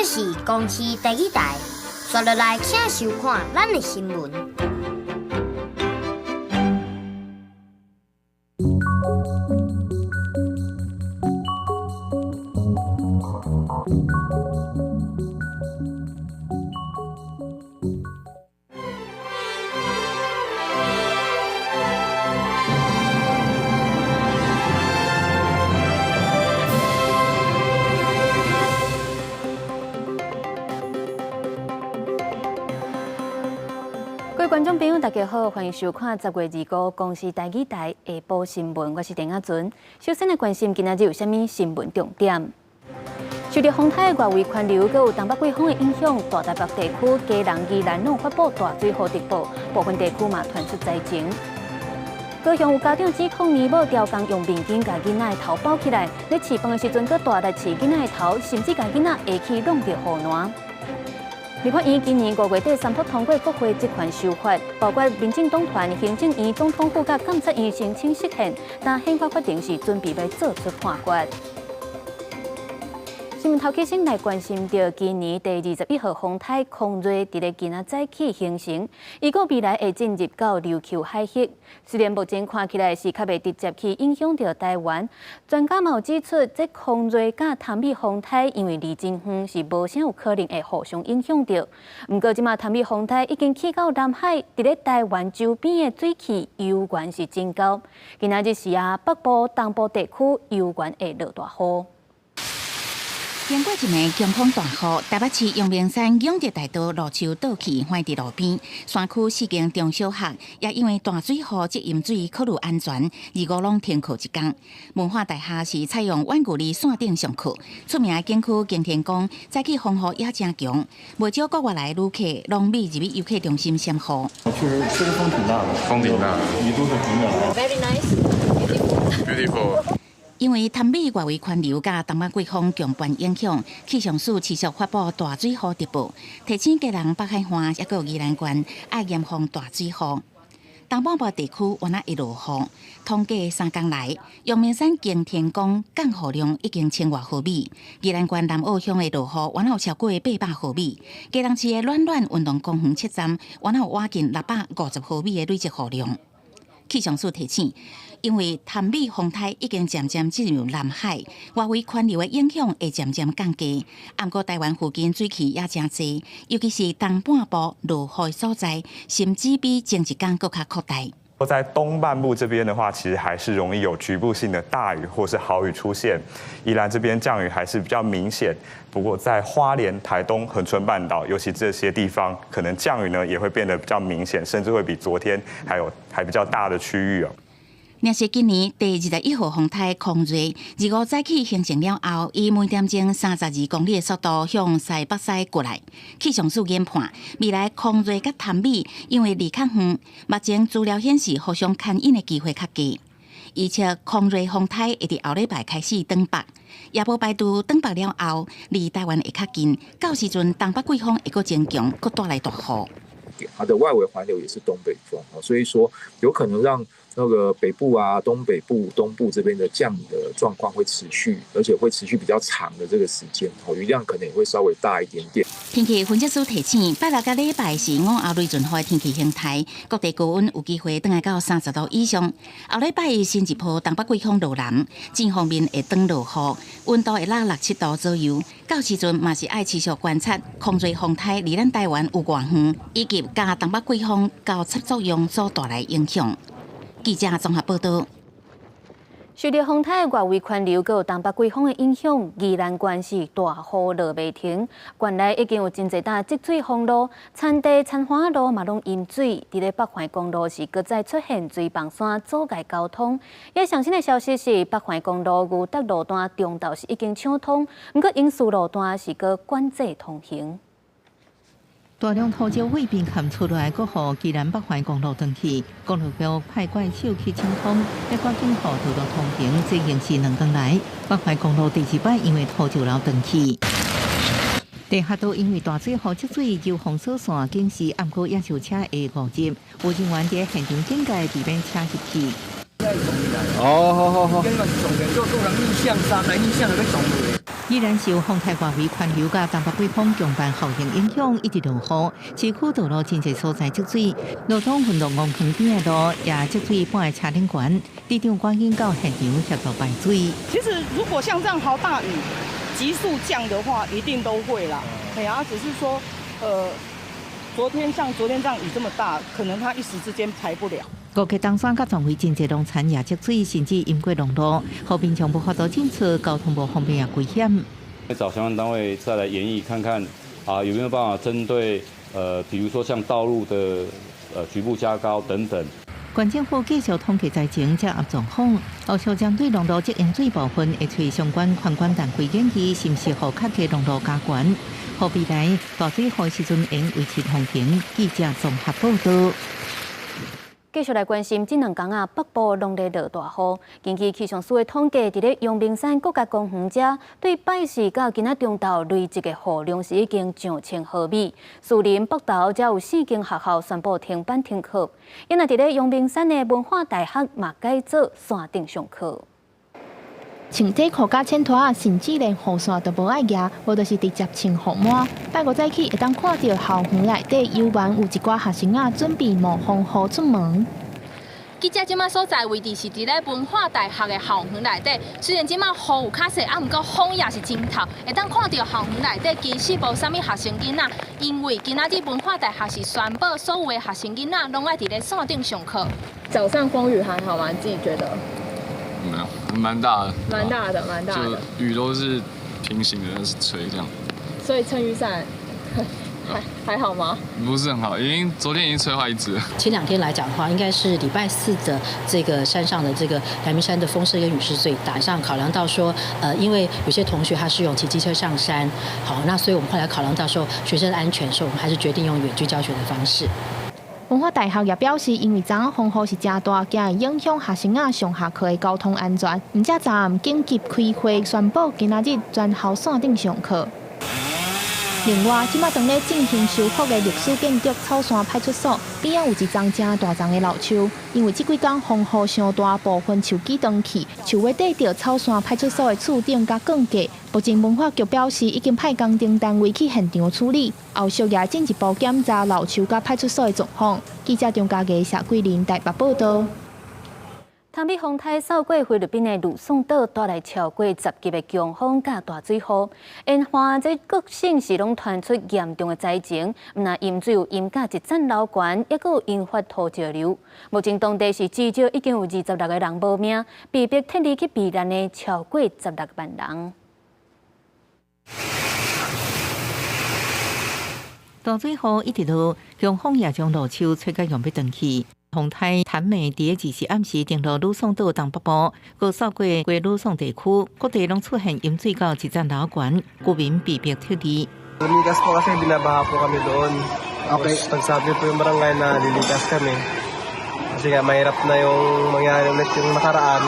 是公視第一台，刷落來請收看咱的新聞。各位觀眾朋友，大家好，歡迎收看10月25公視台語台下晡新聞，我是鄭亞純。首先來關心今仔日有啥物新聞重點？受著風颱的外圍環流，閣有東北季風的影響，大台北地區基隆、宜蘭攏發佈大水雨特報，部分地區嘛傳出災情。高雄有家長指控姨母刁工用面巾共囡仔的頭包起來，咧飼飯的時陣閣大力飼囡仔的頭，甚至共囡仔下氣弄著雨瀾。立法院今年5月底三讀通過國會職權修法，包括民進黨團、行政院、總統府佮監察院申請釋憲，但憲法法庭是準備欲做出判決。新聞頭起先來關心著今年第21號風颱空瑞佇咧今仔早起形成，預估未來會進入到琉球海域。雖然目前看起來是較袂直接去影響著台灣，專家嘛有指出，這空瑞佮潭美風颱因為離真遠，是無啥有可能會互相影響著。毋過這馬潭美風颱已經去到南海，佇咧台灣周邊的水汽猶原是真高。今仔日時啊，北部、東部地區猶原會落大雨。經過一暝強風大雨，台北市陽明山永德大道路樹倒去，橫佇路邊。山區四間中小學也因為大水雨積淹水，考慮安全，二五攏停課一工。文化大學是採用遠距離線頂上課。出名的景區行天宮，早起風雨也誠強，袂少國外來的旅客攏欲入去遊客中心閃雨。確實，確實風挺大的，風挺大，一路是挺大。 Very nice, beautiful. 因為潭美外圍環流佮東北季風共伴影響，氣象署持續發布大水雨特報，提醒基隆北海岸抑閣宜蘭縣愛嚴防大水雨。東半部地區原來會落雨，統計3工來，陽明山行天宮降雨量已經千外毫米，宜蘭縣南澳鄉的落雨原來有超過800毫米，基隆市的暖暖運動公園七站原來有倚近650毫米的累積雨量。氣象署提醒，因為潭美風颱已經漸漸進入南海，外圍環流的影響會漸漸降低。毋過台灣附近水汽也誠濟，尤其是東半部落雨的所在，甚至比前一工閣較擴大。在東半部這邊的話，其實還是容易有局部性的大雨或是豪雨出現。宜蘭這邊降雨還是比較明顯，不過在花蓮、台東、恆春半島，尤其這些地方，可能降雨呢也會變得比較明顯，甚至會比昨天還有還比較大的區域哦。若是今年第21號風颱空瑞，25早起形成了後，以每點鐘32公里的速度向西北西過來。氣象署研判，未來空瑞佮潭美因為離較遠，目前資料顯示互相牽引的機會較低。預測空瑞風颱會佇後禮拜開始轉北，也無排除轉北了後，離台灣會較近，到時陣東北季風會閣增強，閣帶來大雨。它的外圍環流也是東北風，所以說有可能讓那個北部啊、東北部、東部這邊的降雨的狀況會持續，而且會持續比較長的這個時間，雨量可能也會稍微大一點點。天氣分析師提醒，拜六佮禮拜是午後雷陣雨的天氣形態，各地高溫有機會轉來到30度以上。後禮拜新一波東北季風落南，這方面會轉落雨，溫度會落6、7度左右。到時陣嘛是愛持續觀察空瑞風颱離咱台灣有偌遠，以及佮東北季風交叉作用所帶來影響。記者綜合報道。受著風颱外圍環流，閣有東北季風的影響，宜蘭縣是大雨落袂停。縣內已經有真濟搭積水封路，田地、田花路嘛攏淹水。佇咧北環公路是閣再出現水崩山阻礙交通。也上新的消息是，北環公路牛竹路段中晝是已經搶通，毋過英士路段是閣管制通行。大量土石對邊崁出來，閣予宜蘭北環公路斷去，公路局派怪手去清空，欲趕緊予道路通行，這已經是2工來。北環公路第二擺因為土石流斷去，地下道因為大水雨積水，由封鎖線警示，毋過也有車會誤入，有人員佇現場警戒，避免車入去。哦，好好好。宜蘭受風颱外圍環流佮東北季風強伴效應影響，一直落雨，市區道路真濟所在積水，羅東運動公園邊的路也積水半个車頂懸，里長趕緊到現場協助排水。其實如果像這樣豪大雨急速降的話，一定都會啦。係啊，只是說，昨天像昨天這樣雨這麼大，可能它一時之間排不了。高級東山佮壯圍真濟農田也積水，甚至淹過農路，予民眾無法度進出，交通無方便也危險。找相關單位再來研議看看，啊，有沒有辦法針對，比如說像道路的，局部加高等等。縣政府繼續統計災情，掌握狀況。後續針對農路積淹水部分，會揣相關環管單位研議，是毋是予較低農路加懸，予未來大水雨時陣會維持通行。記者綜合報道。繼續來關心，這兩工啊，北部攏咧落大雨。根據氣象署的統計，佇咧陽明山國家公園遮，對拜四到今仔中晝累積的雨量是已經上千毫米。樹林北投才有四間學校宣布停班停課。因為佇咧陽明山的文化大學嘛改做線頂上課。穿短褲佮淺拖仔，甚至連雨傘都無愛舉，無就是直接穿雨帽。拜五早起會當看著校園內底猶原有一寡學生仔準備冒風雨出門。記者這馬所在位置是佇咧文化大學的校園內底，雖然這馬雨有較細，啊，毋過風也是真透，會當看著校園內底其實無啥物學生囡仔，因為今仔日文化大學是宣布所有的學生囡仔攏愛佇咧線頂上課。早上風雨還好嗎？你自己覺得？沒有，蠻大的，蠻大的，蠻大的。就雨都是平行的，是吹這樣。所以撐雨傘還好嗎？不是很好，已經昨天已經吹壞一支。前兩天來講的話，應該是禮拜四的這個山上的這個陽明山的風勢跟雨勢最大。上考量到說，因為有些同學他是用騎機車上山，好，那所以我們後來考量到說學生的安全，所以我們還是決定用遠距教學的方式。文化大學也表示，因為昨昏風雨是誠大，驚會影響學生仔上下課的交通安全，毋才昨暗緊急開會宣布，今仔日全校線頂上課。另外，這馬當咧進行修復的歷史建築草山派出所邊仔有一叢誠大叢的老樹，因為這幾工風雨傷大，部分樹枝斷去，樹尾綴著草山派出所的厝頂佮鋼架。目前文化局表示，已經派工程單位去現場處理，後續也進一步檢查老樹佮派出所的狀況。記者張家傑、謝桂林台北報道。潭美風颱掃過菲律賓的呂宋島，帶來超過10級的強風佮大水雨，沿岸這各省市攏傳出嚴重的災情，毋但淹水有淹甲一層樓懸，抑閣有引發土石流。目前當地是至少已經有26個人無命，被迫撤離去避難的超過16萬人。大水雨一直落，強風也將老樹吹甲用欲斷去。風颱譚美佇24暗時登陸呂宋島東北部，閣掃過規呂宋地區，各地攏出現淹水到一層樓懸，居民被迫撤離。 Lumikas po kasi binabaha po kami doon. Okay. Tapos nagsabi po yung barangay na lilikas kami. Kasi nga mahirap na yung mangyari ulit yung nakaraan.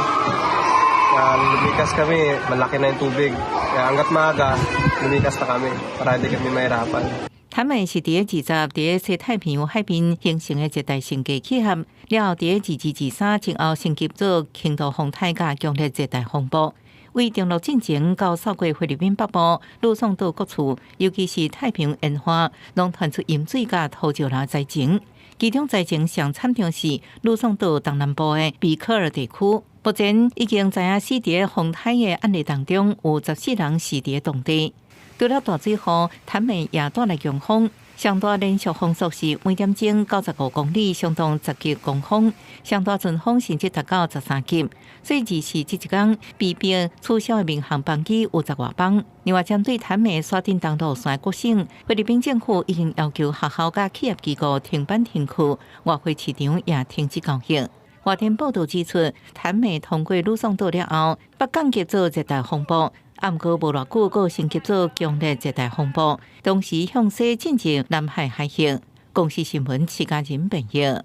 Na lumikas kami, malaki na yung tubig. Kaya hangga't maaga, lumikas na kami para hindi kami mahirapan. 譚美是佇二十佇西太平洋海邊形成的熱帶性低氣壓，了後佇22、23前後升級做輕度風颱佮強烈熱帶風暴。為登陸進前到掃過菲律賓北部、呂宋島各處，尤其是太平洋沿岸，攏傳出淹水佮土石流災情。其中災情上慘重是呂宋島東南部的比科爾地區。目前已經知影死佇風颱的案例當中，有14人死佇當地。除了大水雨，譚美也帶來強風，上大連續風速是每點鐘95公里，相當10級狂風；上大陣風甚至達到13級。所以24這一工被迫取消的民航班機有十外班。另外，針對譚美徙頂登陸線各省，菲律賓政府已經要求學校佮企業機構停班停課，外匯市場也停止交易。外電報道指出，譚美通過呂宋島了後，北降級做熱帶風暴。啊，毋過無偌久，閣升級做強烈熱帶風暴，同時向西進入南海海域。公視新聞，徐家仁編譯。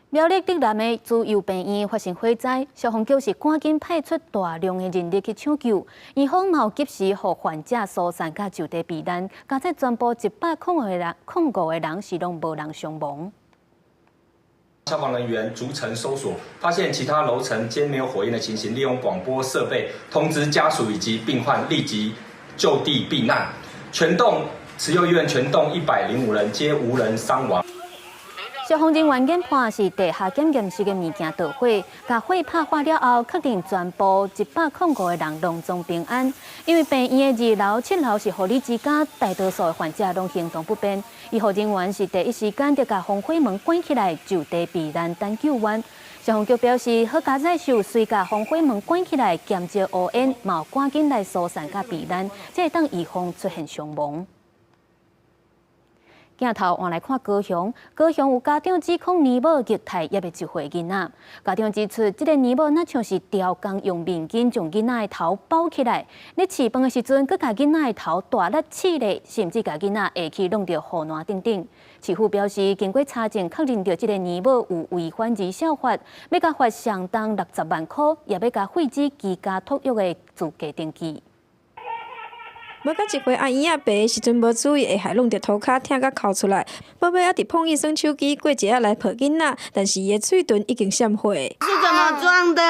苗栗竹南的慈幼病院發生火災，消防局是趕緊派出大量的人力去搶救，院方嘛有及時予患者疏散佮就地避難，佳哉全部105個人，05個人是攏無人傷亡。消防人員逐層搜索，發現其他樓層皆沒有火焰的情形，利用廣播設備通知家屬以及病患立即就地避難。全棟慈幼醫院全棟105人皆無人傷亡。消防人員研判是地下檢驗室的物件著火，共火拍化了後，確定全部105個人攏總平安。因為病院的2樓、7樓是護理之家，大多數的患者攏行動不便。醫護人員是第一時間就共防火門關起來，就地避難等救援。消防局表示，好佳哉是有隨共防火門關起來，減少烏煙，嘛趕緊來疏散佮避難，才會當預防出現傷亡。鏡頭換來看高雄，高雄有家長指控奶母虐待猶未一歲囡仔。家長指出，這个奶母若像是雕工用面巾將囡仔的頭包起來，咧飼飯的時陣，閣共囡仔的頭大力刺咧，甚至共囡仔下氣弄著雨爛等等。市府表示，經過查證，確認著這个奶母有違反兒少法，欲共罰相當60萬箍，也欲共廢止居家托育的資格登記。無夠一歲阿嬰仔爬的時陣無注意，會害弄著塗跤疼甲哭出來。寶貝猶佇膨椅耍手機，過一下來抱囡仔，但是伊的喙唇已經閃血。是怎麼裝的？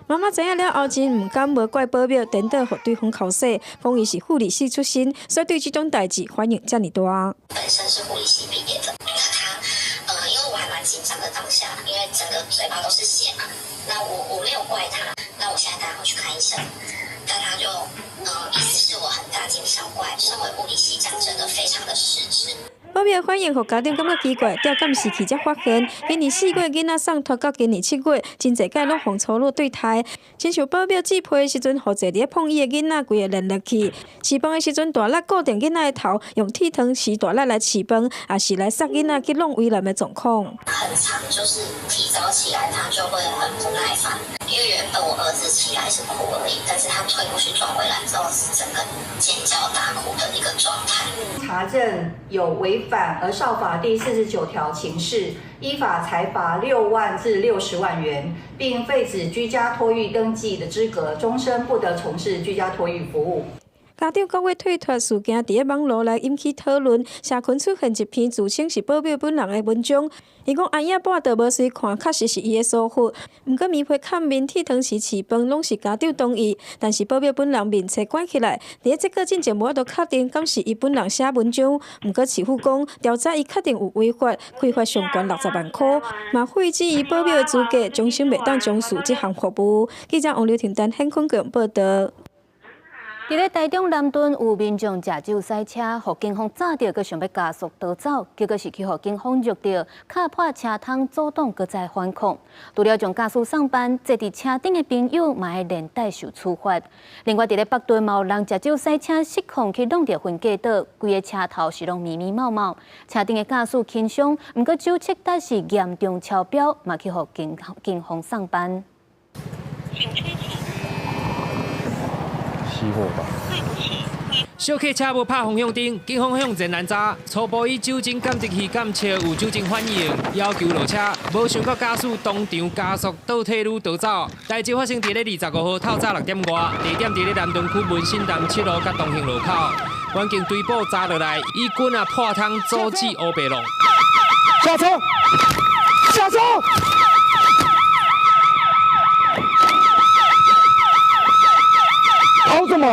媽媽知影了後，真毋甘無怪保姆，顛倒予對方剾洗，講伊是護理系出身，所以對這種代誌反應遮爾大。本身是護理系畢業的，他，因為我還蠻緊張的當下，因為整個嘴巴都是血嘛，那我沒有怪他，那我現在帶他去看醫生。但他就，意思是我很大驚小怪，身為護理系長真的非常的失職。保姆反應予家長感覺奇怪，調監視器才發現，今年4月囡仔送托到今年7月，真濟擺攏予粗魯對待。親像保姆摺被的時陣，予坐佇咧膨椅的囡仔規个連落去；飼飯的時陣，大力固定囡仔的頭，用鐵湯匙大力來飼飯，也是來捒囡仔去弄圍欄的狀況。很常就是提早起來，他就會很不耐煩，因為原本我兒子起來是哭而已，但是他推過去撞圍欄之後，是整個尖叫大哭的一個狀態。查證有違反兒少法第49條情事，依法裁罰6萬至60萬元，並廢止居家托育登記的資格，終身不得從事居家托育服務。家長講欲退脫事件，佇咧網路來引起討論。社群出現一篇自稱是保姆本人的文章，伊講阿嬰跋倒無隨看，確實是伊的疏忽。毋過棉被蓋面、鐵湯匙飼飯，攏是家長同意。但是保姆本人面冊關起來，佇咧這個進前無法度確定，敢是伊本人寫文章。毋過市府講調查伊確定有違法，開罰上懸60萬箍，嘛廢止伊保姆的資格，終身袂當從事這項服務。記者王劉婷丹現坤報道。佇咧台中南屯有民眾食酒駛車，予警方抓著，閣想欲加速逃走，結果是去予警方虐著，敲破車窗阻擋，閣再反抗。除了將駕駛送辦，坐佇車頂的朋友嘛會連帶受處罰。另外，佇咧北屯嘛有人食酒駛車失控去挵著分隔島，規个車頭是攏密密麻麻，車頂的駕駛輕傷，毋過酒測值是嚴重超標，嘛去予警方送辦。熄火吧。小客車無拍方向燈，警方向前攔查，初步以酒精檢測器檢測有酒精反應，要求落車。無想到駕駛當場加速倒退嚕逃走。代誌發生佇咧25號透早6點外，地點佇咧南屯區文心南7路佮東興路口。環境追捕查落來，以棍仔破窗阻止烏白弄。下車！下車！跑什麼？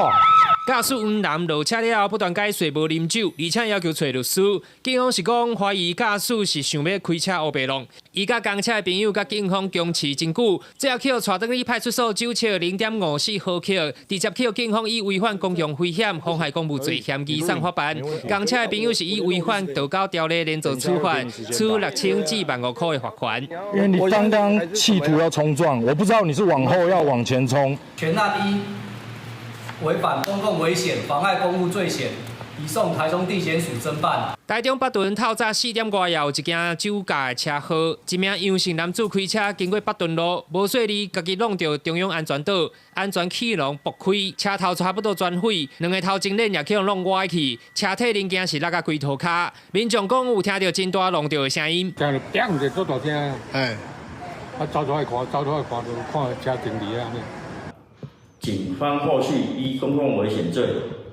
駕駛黃男落車了後，不斷解說無啉酒，而且要求揣律師。警方是講懷疑駕駛是想欲開車烏白弄。伊佮同車的朋友佮警方僵持真久，最後去予帶轉去派出所酒測0.54毫克，直接去予警方以違反公共危險、妨害公務罪嫌疑送法辦。同車的朋友是以違反道交條例連坐處罰，處6000至15000箍的罰款。因為你剛剛企圖要衝撞，我不知道你是往後要往前衝。全案一。違反公共危險、妨礙公務罪嫌，移送台中地檢署偵辦。台中北屯透早4點外，也有一件酒駕的車禍，一名楊姓男子開車經過北屯路，無細膩，家己挵著中央安全島，安全氣囊爆開，車頭差不多全毀，兩个頭前輪也去予弄歪去，車體零件是落甲規塗跤。民眾講有聽著真大挵著的聲音。聽著砰一下足大聲，哎，啊走出來看，走出來看就看車停佇遐按呢。警方後續依公共危險罪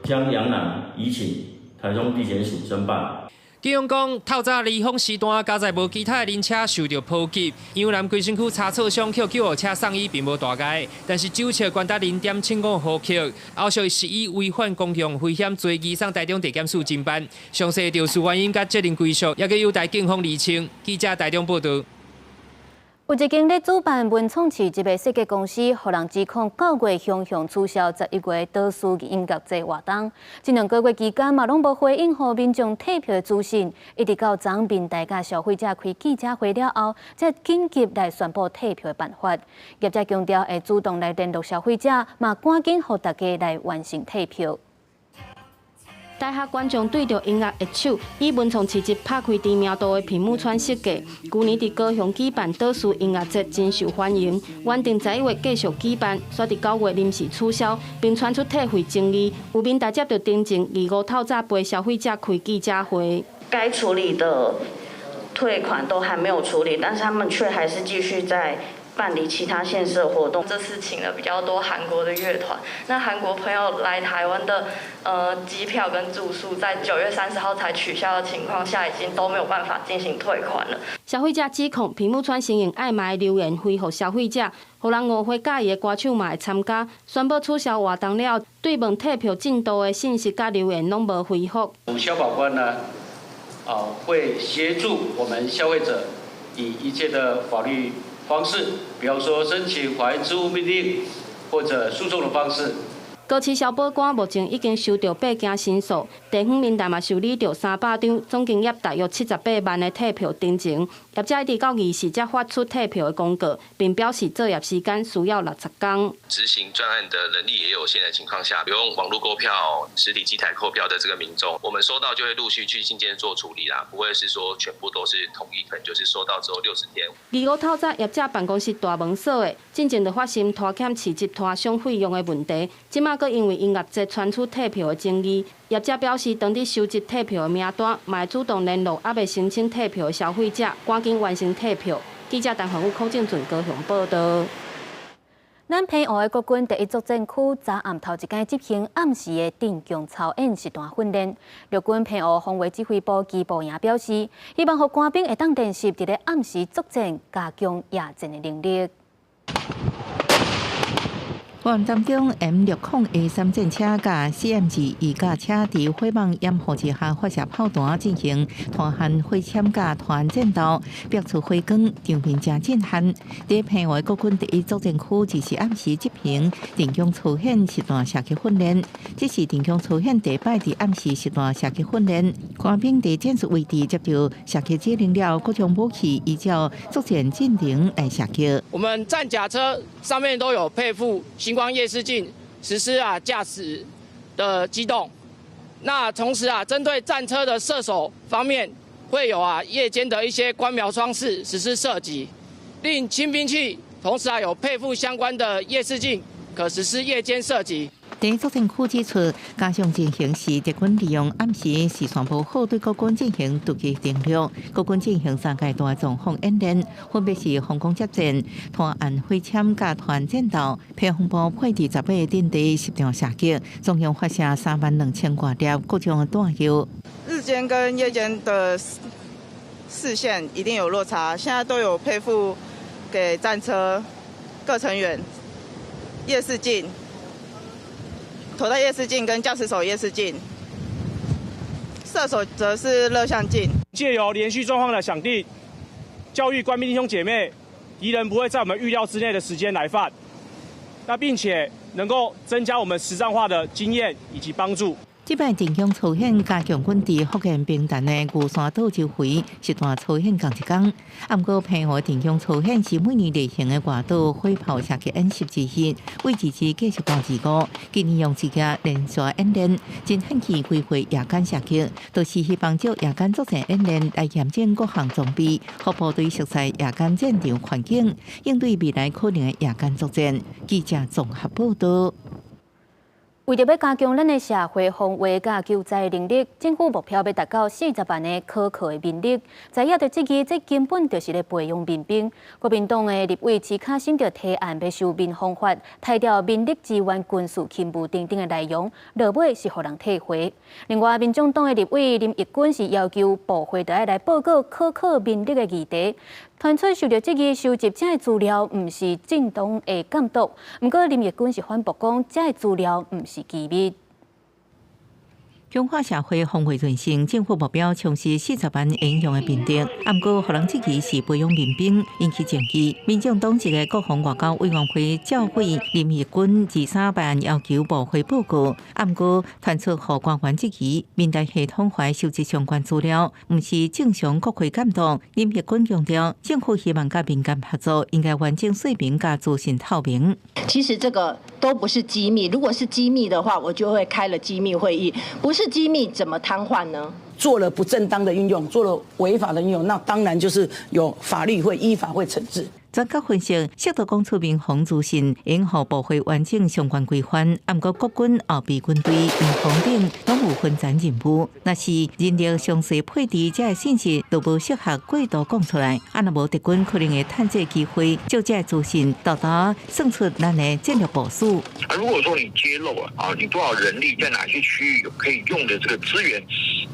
將楊男移請台中地檢署偵辦。警方講，透早離峰時段，駕載無其他的人車受著波及。楊南規身軀擦挫傷，予救護車送醫，並無大礙。但是酒測懸達0.75毫克，後續是以違反公共危險罪移送台中地檢署偵辦。詳細肇事原因佮責任歸屬，猶閣有待警方釐清。記者台中報導。有一間咧主辦文創市集的設計公司，予人指控9月雄雄取消11月導師音樂節活動，這兩個月期間嘛攏無回應予民眾退票的資訊，一直到昨民代佮消費者開記者會了後，才緊急來宣布退票的辦法。業者強調會主動來聯絡消費者，嘛趕緊予大家來完成退票。台下觀眾對著音樂握手，以文創市集拍開知名度的屏幕川設計。舊年佇高雄舉辦導師音樂節真受歡迎，原定11月繼續舉辦，煞佇9月臨時取消，並傳出退費爭議。有民代接著訂正，25透早陪消費者開記者會。該處理的退款都還沒有處理，但是他們卻還是繼續在辦理其他縣市的活動。這次請了比較多韓國的樂團，那韓國朋友來台灣的機票跟住宿，在9月30號才取消的情況下，已經都沒有辦法進行退款了。消費者指控屏幕川先用曖昧留言回覆消費者，予人誤會佮意的歌手嘛會參加。宣布取消活動了，對問退票進度的信息佮留言攏無回覆。我們消保官呢，會協助我們消費者以一切的法律方式，比方說申請法院支付命令或者訴訟的方式。高市消保官目前已經收著八件申訴，地方民代嘛受理著300張，總金額大約78萬的退票申請。業者一直到24才發出退票的公告，並表示作業時間需要60天。執行專案的能力也有限的情況下，用網絡購票、實體機台購票的這個民眾，我們收到就會陸續去信件做處理啦，不會是說全部都是統一，可能就是收到之後60天。25透早業者辦公室大門鎖的，進前就發生拖欠市集攤商費用的問題，這馬閣因為音樂節傳出退票的爭議，業者表示，當佇收集退票的名單，嘛會主動聯絡猶未申請退票的消費者，趕緊完成退票。記者陳宏宇、柯正俊高雄報導。咱澎湖的國軍第一作戰區昨暗頭一擺執行暗時的陣強操演實彈訓練。陸軍澎湖防衛指揮部機步營表示，希望予官兵會當練習佇咧暗時作戰、加強夜戰的能力。活動中，M60A3戰車佮 CM2裝甲車佇火網掩護之下發射炮彈，進行拖岸火槍佮拖岸戰鬥，爆出火光，場面誠震撼。佇澎湖國軍第一作戰區，就是暗時執行陣強操演實彈射擊訓練。這是陣強操演第一擺佇暗時實彈射擊訓練。官兵佇戰術位置接著射擊指令了，各種武器依照作戰進程來射擊。我們戰甲車上面都有配附星光夜視鏡，實施駕駛的機動。那同時針對戰車的射手方面，會有夜間的一些觀瞄裝置實施射擊。另輕兵器同時有配附相關的夜視鏡，可實施夜間射擊。第一作戰區指出，加強進行是敵軍利用暗時視線無好對國軍進行突擊登陸。國軍進行三階段狀況演練，分別是防空接戰、拖岸火槍佮拖岸戰鬥。澎防部配置18個陣地實彈射擊，總共發射3萬2千外粒各種彈藥。日間跟夜間的視線一定有落差，現在都有配附給戰車各成員夜視鏡。頭戴夜視鏡跟駕駛手夜視鏡，射手則是熱像鏡。借由連續狀況的想定，教育官兵弟兄姐妹，敵人不會在我們預料之內的時間來犯，那並且能夠增加我們實戰化的經驗以及幫助。這擺陣強操演加強軍佇福建平潭的龜山島周圍實彈操演仝一工。啊，毋過澎湖陣強操演是每年例行的外島火炮射擊演習之一，為二二繼續到25，今年用一個連續演練，真罕見規劃夜間射擊，都是希望藉夜間作戰演練來驗證各項裝備，予部隊熟悉夜間戰場環境，應對未來可能的夜間作戰。記者綜合報導。為著欲加強咱的社會防衛佮救災能力，政府目標欲達到40萬个可靠的民力。在野就質疑，這根本就是咧培養民兵。國民黨的立委徐卡心就提案欲修民防法，刣掉民力支援軍事勤務等等的內容，落尾是予人退回。另外，民眾黨的立委林益君是要求部會著愛來報告可靠民力的議題，傳出受著質疑收集這个資料毋是正當的監督。毋過林益君是反駁講，這个資料毋是機密。強化社會防衛韌性，政府目標衝刺40萬應用的民力，毋過予人質疑是培養民兵，引起爭議。民眾黨籍的國防外交委員會召會林益君23辦要求部會報告，毋過傳出予官員質疑，民代系統懷收集相關資料，毋是正常國會監督。林益君強調，政府希望佮民間合作，應該完整說明佮資訊透明。其實這個都不是機密，如果是機密的話，我就會開了機密會議，不是機密怎麼癱瘓呢？做了不正當的運用，做了違法的運用，那當然就是有法律會依法會懲治。專家分析，適度講出民防資訊，應予部會完整相關規範。毋過國軍後備軍隊、民防等攏有分層任務，若是人力詳細配置這个信息，都無適合過度講出來。啊，若無敵軍可能會趁這个機會，藉這个資訊，偷偷算出咱的戰略部署。啊，如果說你揭露了啊，你多少人力在哪些區域有可以用的這個資源，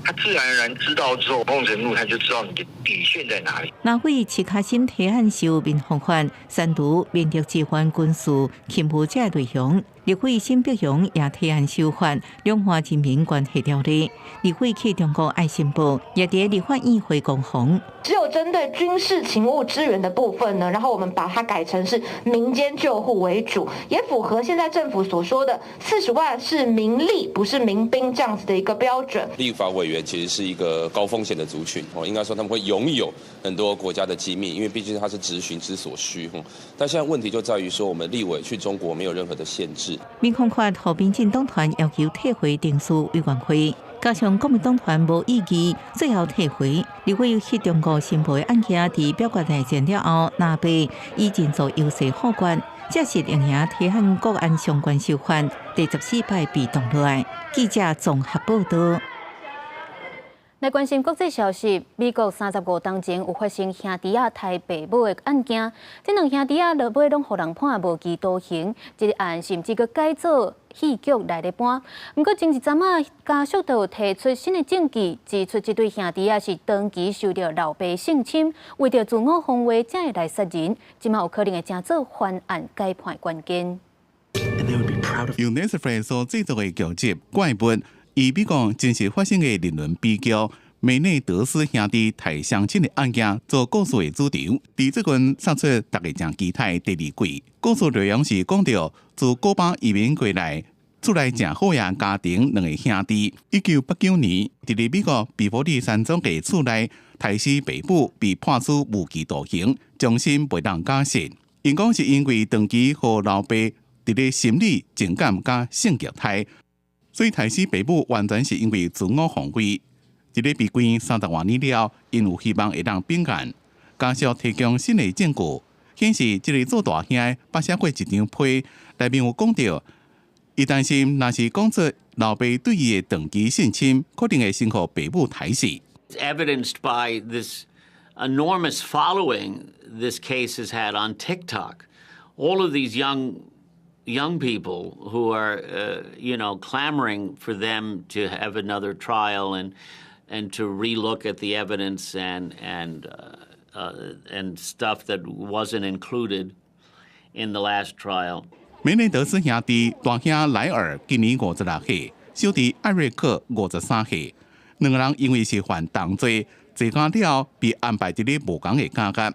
他自然而然知道之後，某種程度他就知道你的底線在哪裡。立委徐卡心提案修民防法，刪除民力支援軍事勤務這个內容。立委沈碧榮也提案修法，兩岸人民關係條例。立委去中國愛心報也佇立法院會攻防。只有針對軍事勤務支援的部分呢，然後我們把它改成是民間救護為主，也符合現在政府所說的40萬是民力，不是民兵這樣子的一個標準。立法委員其實是一個高風險的族群，哦，應該說他們會擁有很多國家的機密，因為畢竟他是質詢之所需。但現在問題就在於說，我們立委去中國沒有任何的限制。民防法予民進黨團要求退回程序委員會，加上國民黨團無異議，最後退回。立委去中國新報的案件，佇表決大戰了後，藍白以人數優勢獲決，這是另行提案國安相關修法，第14擺被擋落來。記者綜合報道。來關心國際消息，美國35冬前有發生兄弟仔刣爸母的案件，這兩兄弟仔落尾攏予人判無期徒刑，這個案甚至閣改做戲劇來咧搬。毋過前一陣仔家屬就有提出新的證據，指出這對兄弟仔是長期受著老爸性侵，為著自我防衛才會來殺人，這馬有可能會成做翻案改判關鍵。由 Netflix 所製作的劇集《怪物》，以美國真實發生的人倫悲劇梅內德斯兄弟刣雙親的案件做故事的主軸。佇最近殺出大家誠期待第二季。故事內容是講著自古巴移民過來，厝內誠好額家庭兩个兄弟，1989年佇咧美國比佛利山莊的厝內刣死爸母，被判處無期徒刑，終身袂當假釋。𪜶講是因為長期予老爸佇咧心理、情感佮性虐待，所以刣死爸母完全是因為自我防衛。佇咧被關30外年了，𪜶有希望會當反案。家屬提供新的證據，顯示這个做大兄的捌寫過一張批，內面有講著，伊擔心若是講出老爸對伊的長期性侵，可能會先予爸母刣死。 Evidenced by this enormous following this case has had on TikTok. All of these young people who are clamoring for them to have another trial and to relook at the evidence and stuff that wasn't included in the last trial. 梅內德斯兄弟大兄萊爾今年56歲，小弟艾瑞克53歲。兩个人因為是犯同罪，坐監了後被安排佇咧無仝的監獄。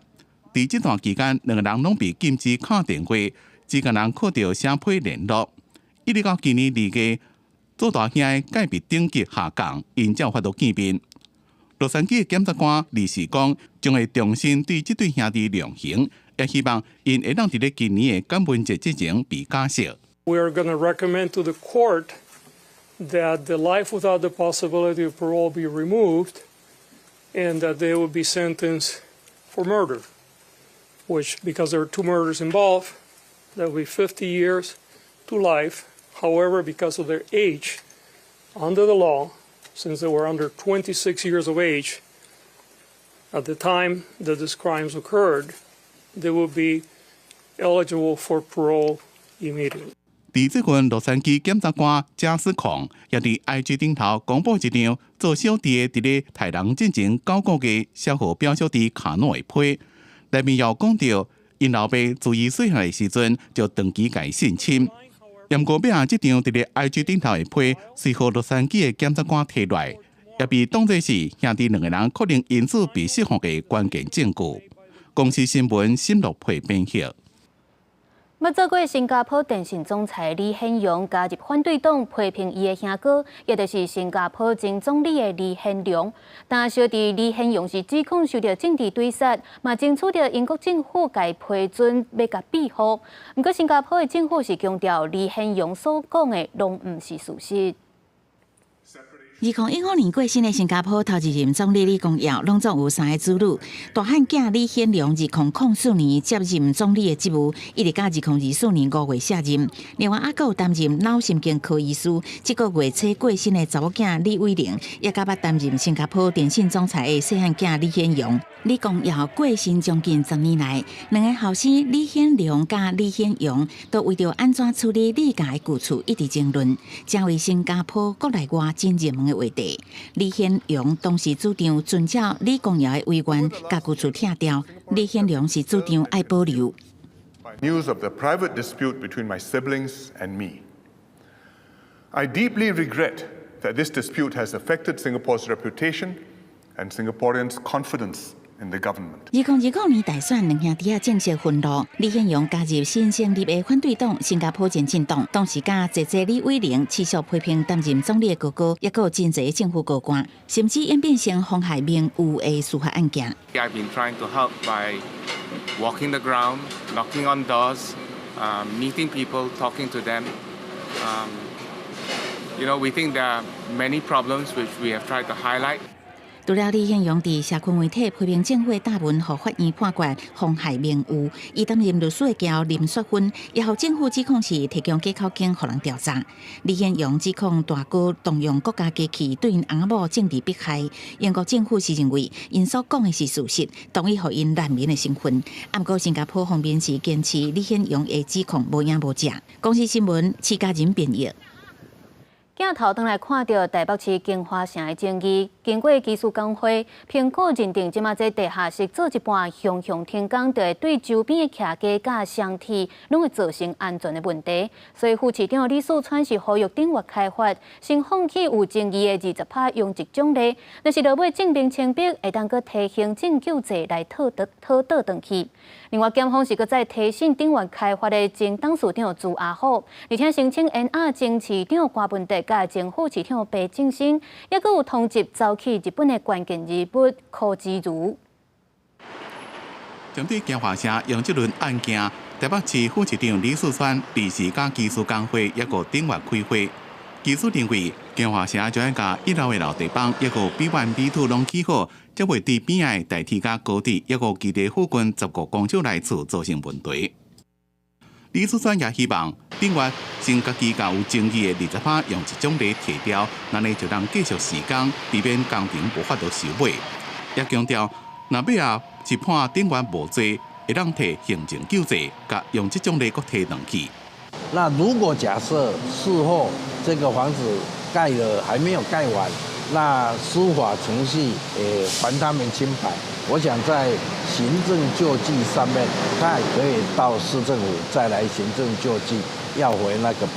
佇這段期間，兩个人攏被禁止敲電話，只共人靠著寫批聯絡。一直到今年2月，做大兄的戒備等級下降，𪜶才有法度見面。洛杉磯的檢察官律師講，將會重新對這對兄弟量刑，也希望𪜶會當佇咧今年的感恩節之前被假釋。 We are going to recommend to the court that the life without the possibility of parole be removed and that they will be sentenced for murder, which, because there are two murders involved, that will be 50 years to life. However, because of their age, under the law, since they were under 26 years of age at the time that these crimes occurred, they would be eligible for parole immediately. 佇最近，洛杉磯檢察官賈斯孔也佇 IG 頂頭公布一張做小弟的佇咧刣人進前9個月小予表小弟卡諾的批，內面有講著，𪜶老爸自伊細漢的時陣就長期共性侵。毋過尾仔，這張佇咧 IG 頂頭的批，隨予洛杉磯的檢察官提來，也被當作是兄弟兩个人可能因此被釋放的關鍵證據。公視新聞新樂佩編譯。捌做過新加坡電信總裁李顯龍加入反對黨，批評伊的兄哥，也就是新加坡前總理的李顯龍。但小弟李顯龍是指控受著政治追殺，嘛爭取著英國政府共批准欲共庇護。毋過新加坡的政府是強調李顯龍所講的攏毋是事實。 2015年過身的新加坡頭一任總理李光耀，攏總有三个子女。大漢囝李顯龍2004年接任總理的職務，一直到2024年5月卸任。另外，猶閣有擔任腦神經科醫師，這個月初過身的查某囝李偉玲，也佮捌擔任新加坡電信總裁的細漢囝李顯榮。李光耀過身將近10年來，兩个後生李顯龍佮李顯榮都為著按怎處理李家的舊厝一直爭論，成為新加坡國內外真熱門的話題。李顯榮當時主張遵照李光耀的遺願，共舊厝拆掉。李顯龍是主張愛保留。 News of the private dispute between my siblings and me. I deeply regret that this dispute has affected Singapore's reputation and Singaporeans' confidence in the government. 2025年大選，兩兄弟仔正式分路。李顯龍加入新成立的反對黨新加坡前進黨，同時佮姐姐李偉玲持續批評擔任總理的哥哥，抑閣有真濟政府高官，甚至演變成妨害名譽的司法案件。 I've been trying to help by walking the ground, knocking on doors, meeting people, talking to them. We think there are many problems which we have tried to highlight. 除了李顯龍佇社群媒體批評政府的答文，予法院判決妨害名譽，伊擔任律師的嬌林雪芬，也予政府指控是提供假口供予人調查。李顯龍指控大哥動用國家機器對𪜶翁仔某政治迫害，英國政府是認為𪜶所講的是事實，同意予𪜶難民的身份。毋過新加坡方面是堅持李顯龍的指控無影無跡。公視新聞，徐家仁編譯。鏡頭轉來看著台北市京華城的爭議，經過技師公會評估認定，這馬這地下室做一半雄雄停工，就會對周邊的徛家佮雙鐵攏會造成安全的問題。所以副市長李四川是呼籲頂月開發，先放棄有爭議的20%容積獎勵，若是落尾證明清白，會當閣提行政救濟來討倒討倒轉去。另外，檢方是閣再提審頂月開發的前董事長朱阿虎，而且申請延押前市長柯文哲佮前副市長白正生，抑閣有通緝走去日本的關鍵人物柯志如。針對京華城楊這輪案件，台北市副市長李四川臨時佮技師工會抑閣頂月開會，技師認為京華城就愛共一樓的落地板，抑閣 B1、B2攏起好，才袂對邊仔的大鐵佮高鐵，抑閣基地附近15公尺內厝造成問題。李四川也希望頂月先家己共有爭議的20%容積獎勵提掉，按呢就通繼續施工，避免工程無法度收尾。也強調，若尾仔是判頂月無罪，會當提行政救濟，共容積獎勵閣提轉去。那如果假設事後這個房子蓋了還沒有蓋完，那司法程序還他們清白，我想在行政救濟上面，他也可以到市政府再來行政救濟，要回那個20%。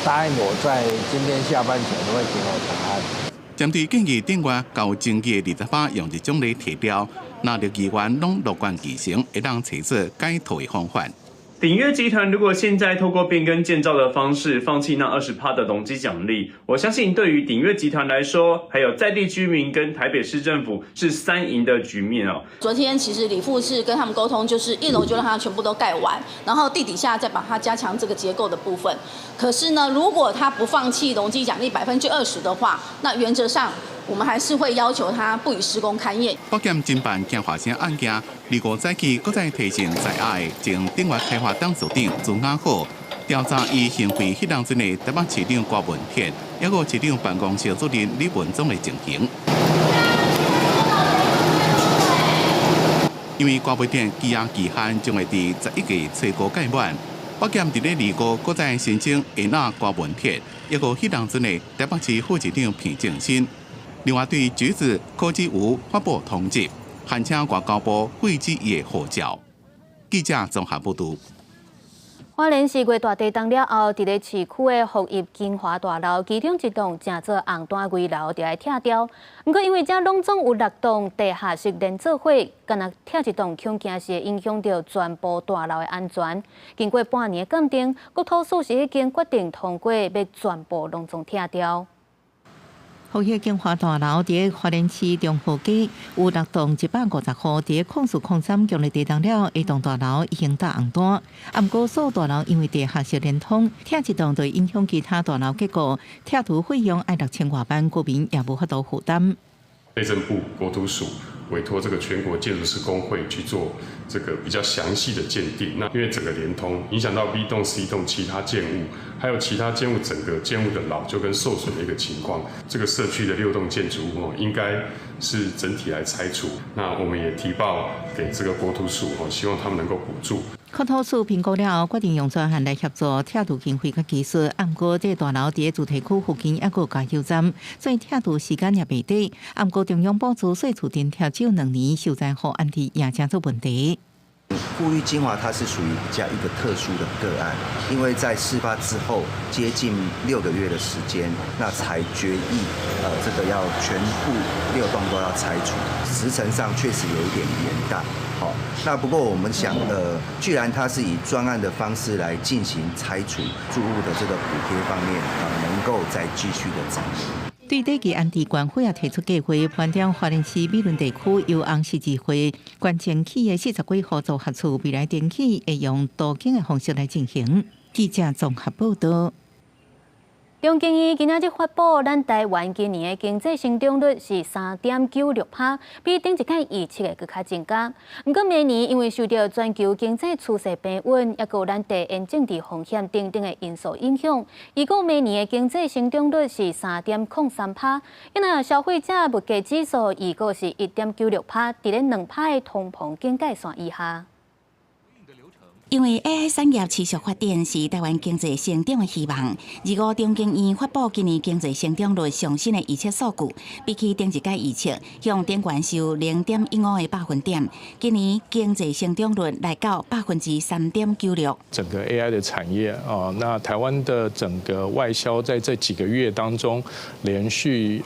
答應我在今天下班前會給我答案。針對建議頂月共有爭議的20%容積獎勵提掉，若立議員攏樂觀其成，會當揣出解套的方法。鼎悅集團如果現在透過變更建造的方式，放棄那20%的容積獎勵，我相信對於鼎悅集團來說，還有在地居民跟台北市政府是三贏的局面哦。昨天其實李副是跟他們溝通，就是一樓就讓它全部都蓋完，然後地底下再把它加強這個結構的部分。可是呢，如果他不放棄容積獎勵20%的話，那原則上我們還是會要求他不予施工勘驗。北檢偵辦京華城案件，25早起閣再提審在押的前鼎悅開發董事長朱亞虎，調查伊行賄彼當陣的台北市長郭文鐵，抑閣市長辦公室主任李文忠的情形。因為郭文鐵羈押期限將會佇11月初五屆滿，北檢佇咧2五閣再申請延納郭文鐵，抑閣彼當陣的台北市副市長彭正新。另外對侄子柯志武發布通緝，函請外交部廢止伊的護照。記者綜合報導。花蓮市月大地動了後，佇咧市區的福邑金華大樓，其中一棟成做紅單危樓，著愛拆掉。毋過因為遮攏總有六棟地下室連做伙，干焦拆一棟，恐驚是會影響著全部大樓的安全。經過半年的鑑定，國土署是已經決定通過，欲全部攏總拆掉。福邑金華大樓佇花蓮市中和街有六棟150戶，佇04/03強烈地動了，下棟大樓已經打紅單。啊，毋過所有大樓因為地下室連通，拆一棟就會影響其他大樓結構，拆除費用愛6000外萬，居民也無法度負擔。內政部國土署委託這個全國建築師公會去做這個比較詳細的鑑定。那因為整個連通影響到 B 棟、C 棟其他建物，還有其他建物整個建物的老舊跟受損的一個情況，這個社區的六棟建築物應該是整體來拆除。那我們也提報給這個國土署，希望他們能夠補助。國土署評估了後，決定用專案來協助拆除經費佮技術。毋過，這大樓佇主題區附近猶閣有加油站，所以拆除時間也袂短。毋過，中央補助稅厝津貼只有2年，受災戶安置也成做問題。富裕金華它是屬於比較一個特殊的個案，因為在事發之後接近6個月的時間，那才決議，這個要全部6棟都要拆除，時程上確實有一點延宕。好，那不過我們想，既然它是以專案的方式來進行拆除住戶的這個補貼方面，能夠再繼續的展開。對短期安置官府也提出計劃，盤點花蓮市美崙地區由紅十字會捐贈起的40幾戶組合厝，未來登記會用都更的方式來進行。記者綜合報導。中經院今仔日發布，咱台灣今年的經濟成長率是3.96%，比頂一擺預測的閣較增加。毋過明年因為受著全球經濟趨勢平穩，抑閣有咱地緣政治風險等等的因素影響，預估明年的經濟成長率是3.03%。因為消費者物價指數預估是1.96%，佇咧2%的通膨警戒線以下。因為 AI 產業持續發展是台灣經濟成長的希望。25中經院發布今年經濟成長率上新的預測數據，比起頂一屆預測向頂懸收0.15個百分點。今年經濟成長率來到3.96%。整個 AI 的產業啊，那台灣的整個外銷在這幾個月當中，連續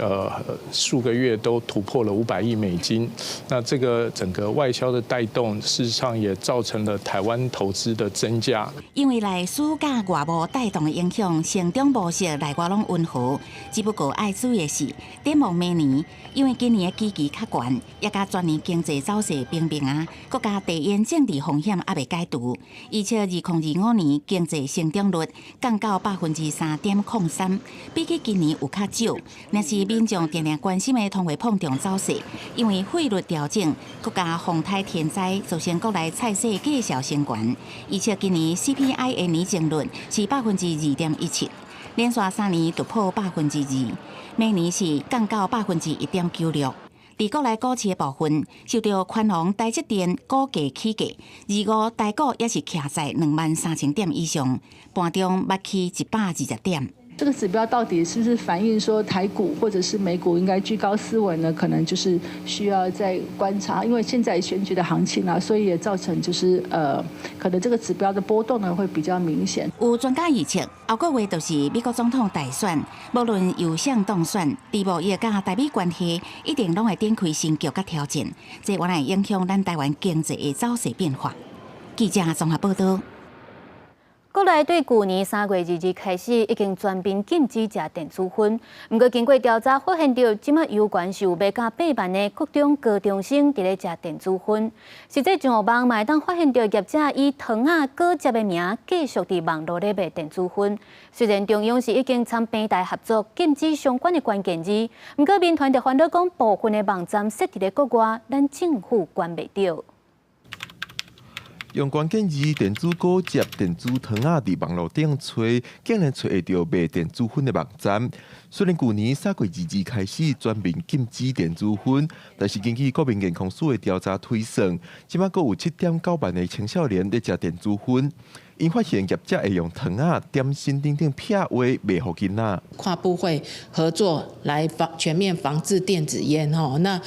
數個月都突破了500億美金。那這個整個外銷的帶動，事實上也造成了台灣投資的增加，因為內需佮外貿帶動的影響，成長模式內外攏溫和。只不過愛注意的是，展望明年，因為今年的基期較懸，也佮全年經濟走勢平平啊，閣加地緣政治風險猶未解除，預測2025年經濟成長率降到3.03%，比起今年有較少。若是民眾定定關心的通貨膨脹走勢，因為匯率調整，閣加風颱天災，造成國內菜市價數升懸。預測今年 CPI 的年增率是2.17%，連續3年突破2%，明年是降到1.96%。佇國內股市的部分，受著寬宏台積電股價起價，25台股也是徛在23000點以上，盤中捌起120點。這個指標到底是不是反映說台股或者是美股應該居高思穩呢？可能就是需要再觀察，因為現在選舉的行情啊，所以也造成就是可能這個指標的波動呢會比較明顯。有專家預測，後個月就是美國總統大選，無論由誰當選，佇貿易佮台美關係一定攏會展開新局佮挑戰，這原來影響咱台灣經濟的走勢變化。記者綜合報導。國內對舊年3月22開始，已經全面禁止食電子薰。毋過經過調查，發現著這馬猶原是有賣甲8萬的國中高中生佇咧食電子薰。實際上網嘛會當發現著業者以糖仔果汁的名，繼續佇網路咧賣電子薰。雖然中央是已經參平台合作禁止相關的關鍵字，毋過民團就煩惱講，部分的網站設佇咧國外，咱政府管袂著。用關鍵字電子果汁、電子糖仔佇網路頂揣，竟然揣會著賣電子粉的網站。雖然舊年3月22日開始全面禁止電子粉，但是根據國民健康署的調查推算，這擺閣有7.9萬的青少年咧食電子粉。𪜶發現業者會用糖仔、點心等等撇話賣予囡仔。跨部會合作來防全面防治電子菸吼，那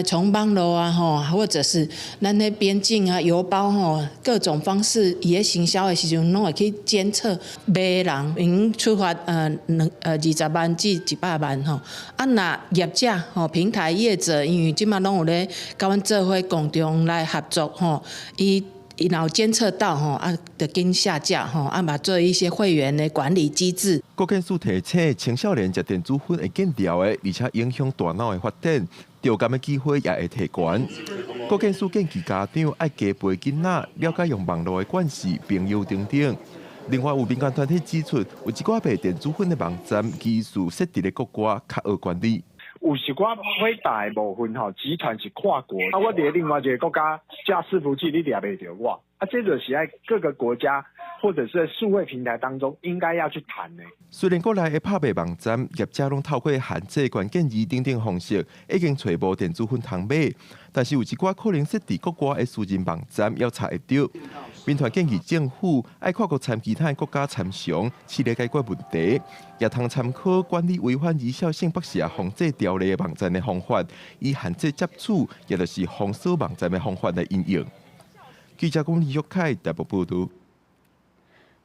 從網路啊吼，或者是咱那邊境啊郵包吼，各種方式伊咧行銷的時陣，攏會去監測賣人，𪜶處罰20萬至100萬吼。啊，若業者吼平台業者，因為這馬攏有咧佮阮做伙共同來合作吼，伊。伊若有監測到吼，啊，就緊下架吼，啊嘛做一些會員的管理機制。國健署提醒，青少年食電子粉會見掉的，而且影響大腦的發展，著癌的機會也會提懸。國健署建議家長愛加陪囡仔了解用網路的關係、朋友等等。另外，有民間團體指出，有一寡賣電子粉的網站，技術設置佇國外較好管理。有一寡火大的部分吼，集團是跨國，啊，我佇另外一個國家架伺服器，你掠袂著我，啊，這就是喺各個國家或者是數位平台當中應該要去談的。雖然國內的拍賣網站業者攏透過限制關鍵字等等方式，已經揣無電子粉通買，但是有一寡可能設佇國外的私人網站猶查會著。民團建議政府愛跨國參其他國家參詳，試咧解決問題，也通參考管理違反兒少性剝削防制條例的網站的方法，以限制攝取，也就是封鎖網站的方法來應用。記者龔李玉凱台北報導。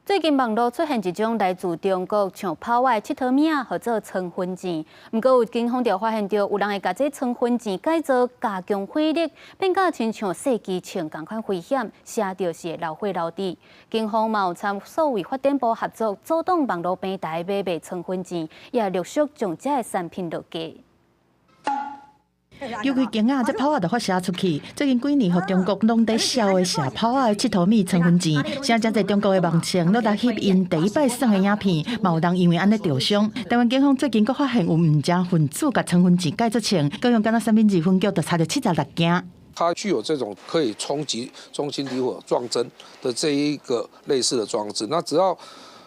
最近網路出現一種來自中國像拋仔的𨑨迌物仔，號做倉粉錢。毋過有警方就發現著有人會共這倉粉錢改造加強火力，變甲親像射擊槍仝款危險，射著是會流血流滴。警方嘛有參數位發展部合作，阻擋網路平台買賣倉粉錢，也陸續將這个產品落架。尤其鏡仔，這炮仔就發射出去。最近幾年，予中國攏佇痟的射炮仔的𨑨迌物倉粉錢，現在誠濟中國的網站攏來翕𪜶第一擺耍的影片，嘛有人因為按呢著傷。台灣警方最近閣發現有毋正分子共倉粉錢改做槍，高雄敢若三民二分局就查著76件。它具有這種可以衝擊中心點火撞針的這一個類似的裝置，那只要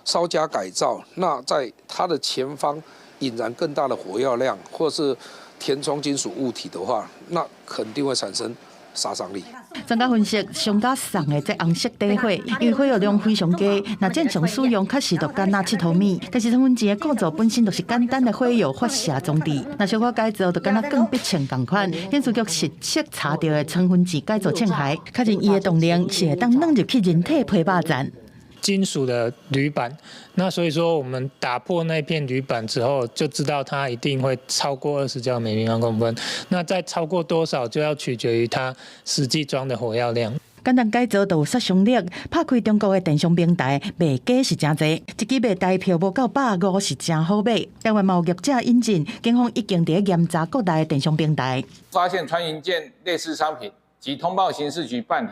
稍加改造，那在它的前方引燃更大的火藥量，或是填充金屬物體的話，那肯定會產生殺傷力。專家分析，商家送的這紅色底火，因為火藥量非常低，若正常使用確實就敢若𨑨迌物。但是倉粉錢的構造本身就是簡單的火藥發射裝置，若小可改造，就敢若鋼筆槍仝款。刑事局實測查著的倉粉錢改造槍械，確認伊的動能是會當軟入去人體皮肉層。金屬的鋁板，那所以說我們打破那片鋁板之後，就知道它一定會超過20焦每平方公分。那再超過多少，就要取決於它實際裝的火藥量。簡單改造就有殺傷力，拍開中國的電商平台賣假是誠濟，一支賣台票無夠150是誠好買。台灣嘛有業者引進，警方已經佇嚴查國內的電商平台。發現穿雲箭類似商品，即通報刑事局辦理，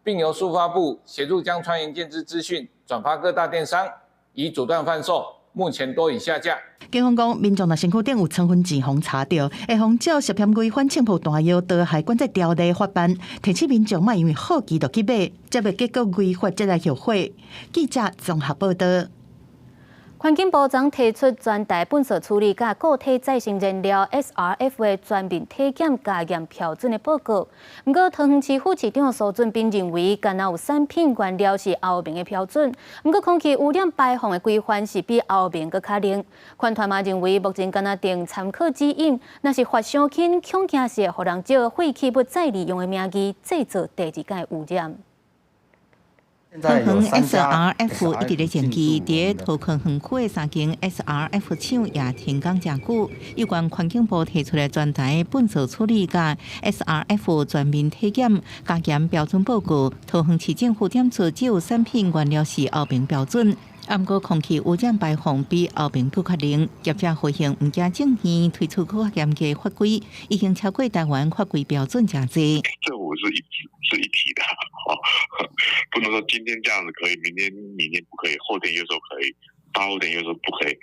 並由數發部協助將穿雲箭之資訊轉發各大電商，以阻斷販售。目前多已下架。警方講，民眾若身軀頂有倉粉錢予查著，會予照涉嫌違反槍炮彈藥毒害管制條例罰辦。提醒民眾莫因為好奇就去買，才袂結果違法才來後悔。記者綜合報導。環境部昨提出全台糞埽處理佮固體再生燃料 SRF 的全面體檢加嚴標準的報告。毋過，桃園市副市長蘇俊斌認為，敢若有產品原料是歐盟的標準，毋過空氣污染排放的規範是比歐盟閣較冷。環團嘛認為，目前敢若定參考指引，若是罰傷輕，恐驚是會予人借廢棄物再利用的名義，製造第二擺污染。桃園 SRF 一直咧前期，佇桃園園區的三間 SRF 廠也停工誠久。有關環境部提出的全台糞埽處理佮 SRF 全面體檢加嚴標準報告，桃園市政府點出只有產品原料是歐盟標準，毋過空氣污染排放比歐盟閣較冷。業者回應毋驚政院推出閣較嚴格法規，已經超過台灣法規標準誠濟。政府是一體的，不能說今天這樣子可以，明天不可以，後天又說可以。大陸點又說不可以，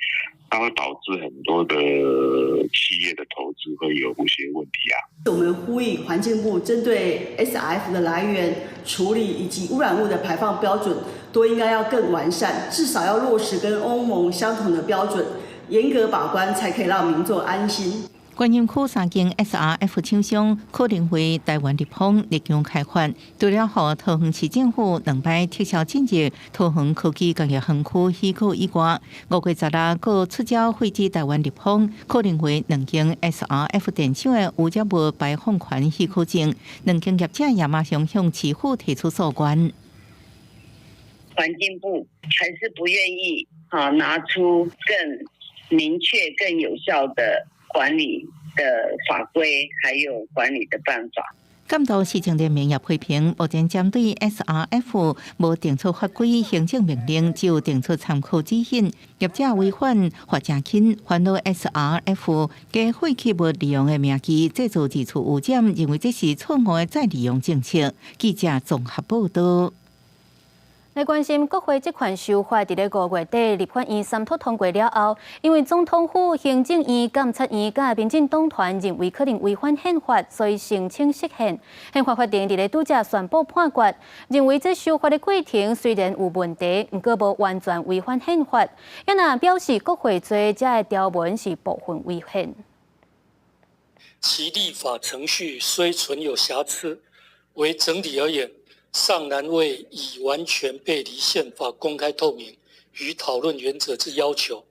那會導致很多的企業的投資會有一些問題啊。我們呼籲環境部針對 SRF 的來源、處理以及污染物的排放標準，都應該要更完善，至少要落實跟歐盟相同的標準，嚴格把關，才可以讓民眾安心。觀音區三間 SRF 廠商可能為台灣立方立場開發，除了予桃園市政府兩擺撤銷進入桃園科技工業園區許可以外，5月16閣出招廢止台灣立方可能為兩間 SRF 電廠的污染物排放權許可證，兩間業者也馬上向市府提出訴願。環境部還是不願意啊拿出更明確、更有效的管理的法規，還有管理的辦法。監督市政聯盟也批評，目前針對 SRF 無定出法規行政命令，只有定出參考指引。業者違反罰誠輕，煩惱 SRF 加廢棄物利用的名義製造二次污染，認為這是錯誤的再利用政策。記者綜合報道。來關心國會職權修法，佇咧5月底立法院三讀通過了後，因為總統府、行政院、監察院佮民進黨團認為可能違反憲法，所以申請釋憲。憲法法庭佇咧拄才宣布判決，認為這修法的過程雖然有問題，毋過無完全違反憲法。也若表示國會罪這个條文是部分違憲。其立法程序雖存有瑕疵，惟整體而言，尚難未已完全背離憲法公開透明與討論原則之要求，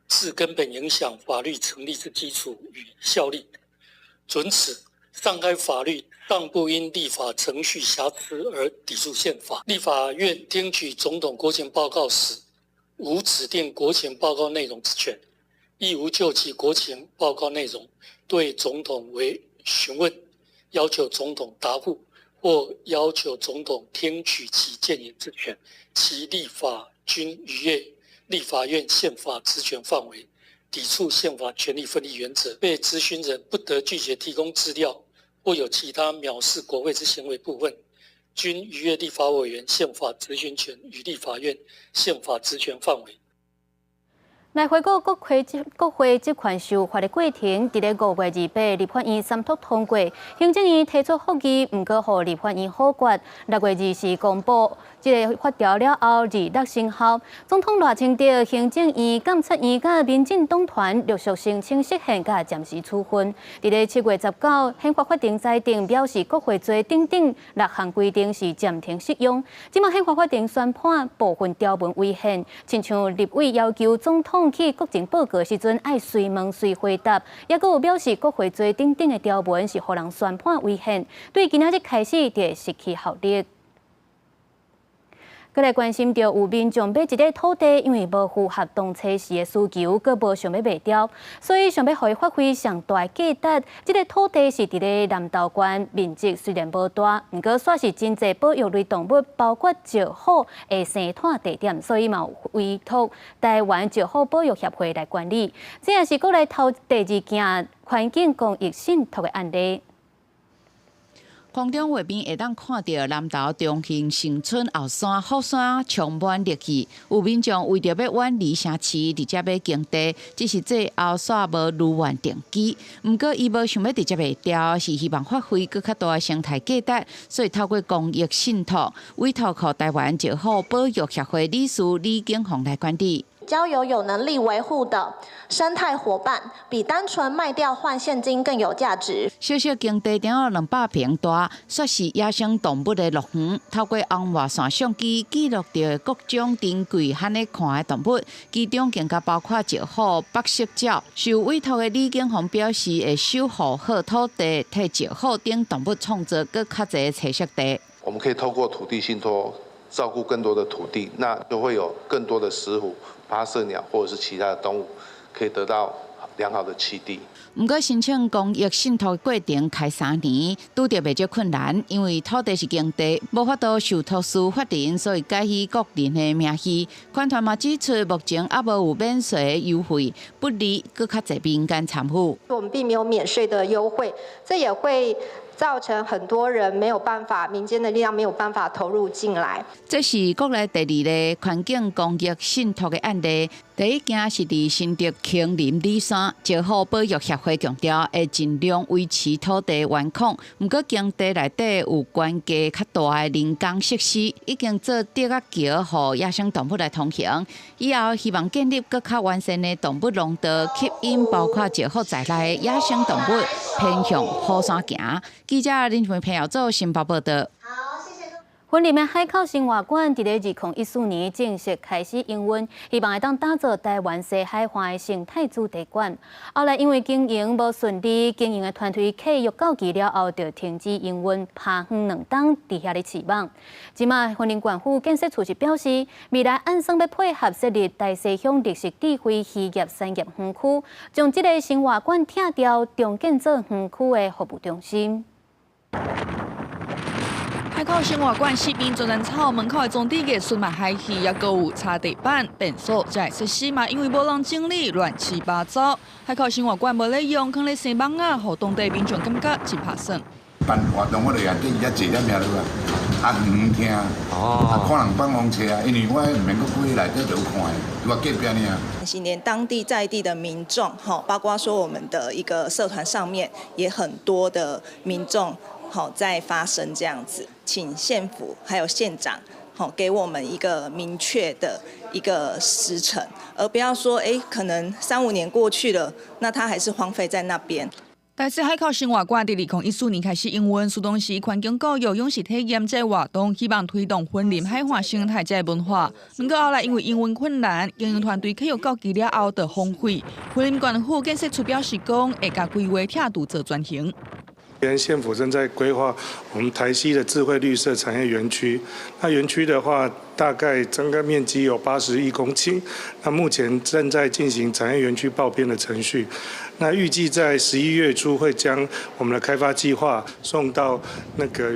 致根本影響法律成立之基礎與效力。準此，上該法律尚不因立法程序瑕疵而抵觸憲法。立法院聽取總統國情報告時，無指定國情報告內容之權，亦無就其國情報告內容對總統為詢問，要求總統答覆，或要求總統聽取其建言之權，其立法均逾越立法院憲法職權範圍，抵觸憲法權力分立原則。被質詢人不得拒絕提供資料，或有其他藐視國會之行為部分，均逾越立法委員憲法質詢權與立法院憲法職權範圍。來回顧國會職權修法的過程，佇咧5月28立法院三讀通過，行政院提出覆議，毋過予立法院否決。6月24公布這个法條了後，26生效。總統賴清德、行政院、監察院佮民進黨團陸續申請釋憲佮暫時處分。佇咧7月19，憲法法庭裁定表示，國會罪等等六項規定是暫停適用。這馬憲法法庭宣判部分條文違憲，親像立委要求總統去國情報告時陣，愛隨問隨回答，抑閣有表示國會罪等等的條文是予人宣判違憲，對今仔日開始就會失去效力。閣來關心著有民眾買一塊土地，因為無符合當初時的需求，閣無想欲賣掉，所以想欲予伊發揮上大的價值。這个土地是佇咧南投縣，面積雖然無大，毋過煞是真濟保育類動物，包括石虎的生湠地點，所以嘛有委託台灣石虎保育協會來管理。這也是國內頭第二件環境公益信託的案例。空中畫面會當看著南投中興新村後山虎山充滿綠意，有民眾為著欲遠離城市，直接買耕地，只是最後煞無如願定居。毋過伊無想欲直接賣掉，是希望發揮閣較大的生態價值，所以透過公益信託，委託予台灣石虎保育協會理事李景鴻來管理。交由有能力維護的生態夥伴，比單純賣掉換現金更有價值。小小耕地頂有200坪大，煞是野生動物的樂園。透過紅外線相機記錄著各種珍貴罕會看的動物，其中更加包括石虎、白色鳥。受委託的李景鴻表示，會守護好土地，替石虎等動物創造閣較濟棲息地。我們可以透過土地信託照顧更多的土地，那就會有更多的石虎、八色鳥或者是其他的動物，可以得到良好的棲地。毋過申請公益信託過程開3年，拄著袂少困難，因為土地是耕地，無法度受託私法人，所以改以個人的名義。環團嘛指出，目前猶無有免稅優惠，不利閣較濟民間參與。我們並沒有免稅的優惠，這也會造成很多人沒有辦法，民間的力量沒有辦法投入進來。這是國內第二例環境公益信託的案例。第一件是佇新竹芎林里山，石虎保育協會強調會盡量維持土地原況，毋過耕地內底有懸架較大的人工設施，已經做竹仔橋，予野生動物來通行。以後希望建立閣較完善的動物廊道，吸引包括石虎在內的野生動物偏向虎山行。記者林慧朋友做新報報道。雲林的海口生活館佇咧2014年正式開始營運，希望會當打造台灣西海岸的生態主題館。後來因為經營無順利，經營的團隊契約到期了後，就停止營運，拍遠2冬佇遐咧飼蠓。這馬雲林縣府建設處是表示，未來按算欲配合設立台西鄉綠色智慧漁業產業園區，將這个生活館拆掉，重建做園區的服務中心。海口生活館四邊全然草，門口的裝置藝術嘛海戲，也閣有擦地板、便所，這个設施嘛，因為無人整理，亂七八糟。海口生活館無咧用，囥咧生蠓仔，予當地民眾感覺真拍算。辦活動我就也見遮坐點爾落啊，啊遠聽，啊看人放風車啊，因為我毋免閣過內底就有看的，佇我隔壁爾。是連當地在地的民眾，吼，包括說我們的一個社團上面也很多的民眾，吼，在發聲這樣子，請縣府還有縣長，吼，給我們一個明確的一個時程，而不要說，可能3、5年過去了，那它還是荒廢在那邊。台西海口生活館佇2014年開始營運，自當時環境教育、勇士體驗這个活動，希望推動雲林海岸生態這个文化。毋過後來因為營運困難，經營團隊契約到期了後就荒廢。雲林縣府建設處表示講，會共規劃拆除做轉型。縣府正在規劃我們台西的智慧綠色產業園區。那園區的話，大概整個面積有81公頃。那目前正在進行產業園區報編的程序。那預計在11月初會將我們的開發計劃送到那個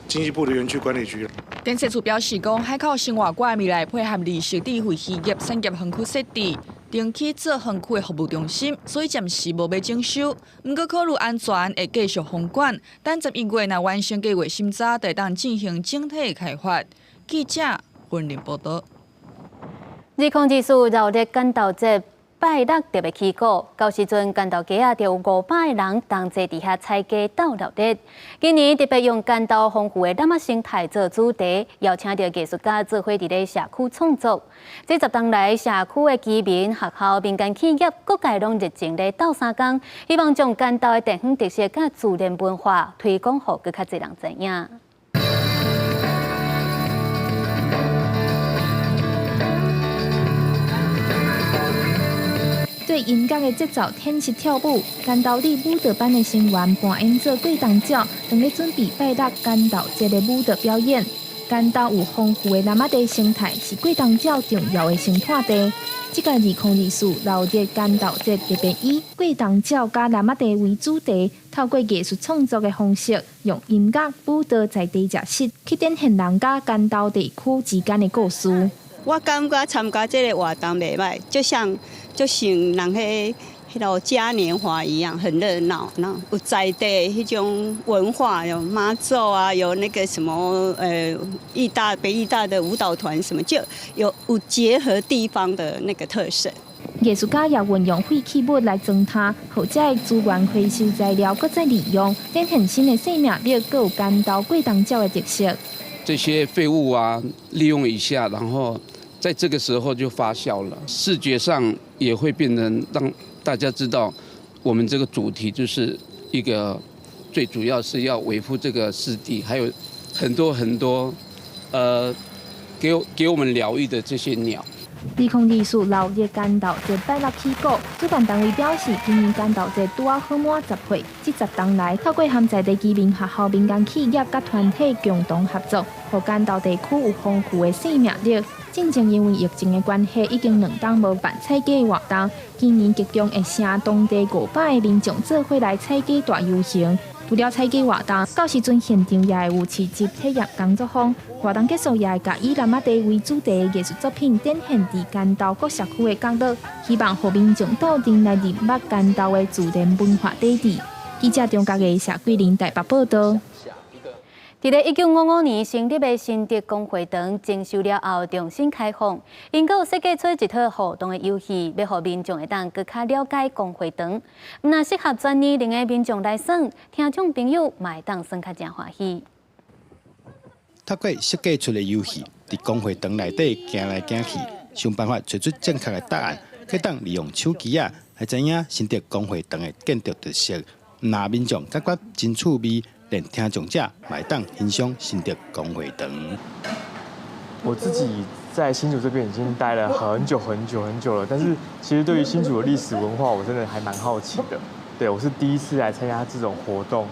經濟部的園區管理局。建設處表示講，海口生活館未來配合綠色智慧漁業產業園區設置，定期做園區的服務中心，所以暫時無欲整修。毋過考慮安全，會繼續封館。等11月若完成計劃審查，就會當進行整體開發。記者雲林報導。2024熱鬧竿鬥節拜六特別起鼓，到時陣竿鬥街仔就有500个人同齊佇遐踩雞鬥熱鬧。今年特別用竿鬥豐富的楠仔生態做主題，邀請著藝術家做伙佇咧社區創作。這10冬來，社區的居民、學校、民間企業各界攏熱情咧鬥相共，希望將竿鬥的地方特色佮自然文化推廣予閣較濟人知影。對音樂的節奏天時跳舞，竿鬥里舞蹈班的成員扮演做過動鳥，正咧準備拜六竿鬥節的舞蹈表演。竿鬥有豐富的楠仔地生態，是過動鳥重要的生態地。這屆2024熱鬧竿鬥節特別以過動鳥佮楠仔地為主題，透過藝術創作的方式，用音樂、舞蹈在地特色去展現人佮竿鬥地區之間的故事。我感覺參加這個活動袂䆀，就像人彼彼囉嘉年華一樣，很熱鬧。那有在地彼種文化，有媽祖啊，有那個什麼義大北藝大的舞蹈團，什麼就有結合地方的那個特色。藝術家也運用廢棄物來裝奅，予這个資源回收材料閣再利用，展現新的生命力，閣有竿鬥過動鳥的特色。這些廢物啊，利用一下，然後在這個時候就發酵了，視覺上也會變成讓大家知道，我們這個主題就是一個最主要是要維護這個濕地，還有很多很多，給我們療癒的這些鳥。2024熱鬧竿鬥節拜六起鼓，主辦單位表示，今年竿鬥節拄仔好滿10歲。這10冬來，透過和在地居民、學校、民間企業佮團體共同合作，予竿鬥地區有豐富的生命力。進前因為疫情的關係，已經2冬無辦踩雞活動。今年集中會請當地500个民眾做伙來踩雞大遊行。除了踩雞活動，到時陣現場也會有市集體驗工作坊。活動結束也會共以楠仔地為主題的藝術作品展現佇竿鬥各社區的角落，希望予民眾鬥陣來認捌竿鬥的自然文化底蘊。記者張家藝、謝桂玲台北報道。佇咧1955年成立的新竹公會堂整修了後重新開放，𪜶閣有設計出一套互動的遊戲，欲予民眾會當閣較了解公會堂。毋但適合全年齡的民眾來耍，聽眾朋友嘛會當耍較誠歡喜。透過設計出的遊戲，佇公會堂內底行來行去，想辦法揣出正確的答案，會當利用手機仔來知影新竹公會堂的建築特色。毋但民眾感覺真趣味，連聽眾者嘛會當欣賞新竹公會堂。我自己在新竹這邊已經待了很久很久很久了，但是其實對於新竹的歷史文化，我真的還蠻好奇的。對，我是第一次來參加這種活動，